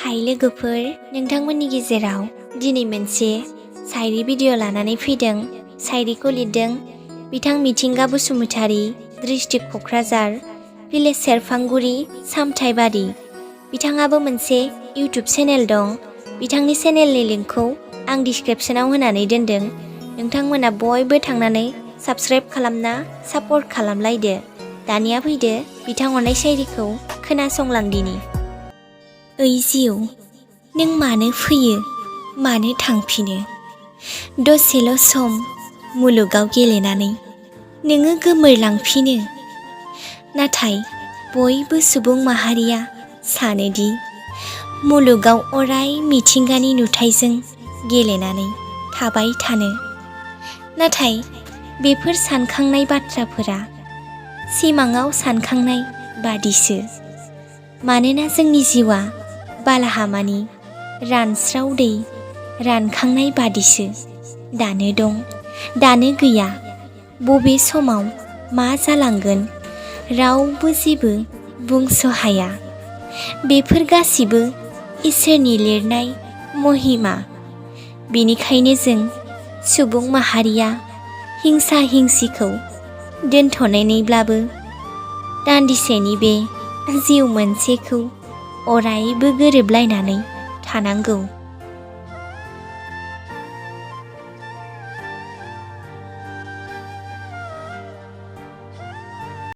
हाय लोगोफोर, नोंथांमोननि गेजेराव दिनै मोनसे शायरी भिडिअ लानानै फैदों। शायरीखौ लिरदों बिथां मिथिंगा बसुमतारी, डिस्ट्रिक्ट क'क्राझार, भिलेज सेरफांगुरि, सामथाइबारि। बिथाङाबो मोनसे इउटुब चेनेल दं। बिथांनि चेनेलनि लिंकखौ आं डिसक्रिप्शनाव होनानै दोनदों। नोंथांमोना बयबो थांनानै साबस्क्राइब खालामना सापर्ट खालामलायदो। दानिया फैदो बिथां हरनाय शायरीखौ खोनासंलांदिनि। ओइ जिउ, नों मानो फैयो, मानो थांफिनो? दसेल' सम मुलुगाव गेलेनानै नोङो गोमोरलांफिनो। नाथाय बयबो सुबुं माहारिया सानोदि मुलुगाव अराय मिथिंगानि नुथायजों गेलेनानै थाबाय थानो। नाथाय बेफोर सानखांनाय बाथ्राफोरा सिमाङाव सानखांनाय बादिसो। मानोना जोंनि जिउआ बालाहामानि रानस्राव दै रानखांनाय बादिसो। दानो दं, दानो गैया। बबे समाव मा जालांगोन रावबो जेबो बुंस' हाया। बेफोर गासिबो इसोरनि लिरनाय महिमा। बेनिखायनो जों सुबुं माहारिया हिंसा हिंसिखौ दोनथ'नानैब्लाबो दान्दिसेनि बे जिउ मोनसेखौ अरायबो गोरोबलायनानै थानांगौ।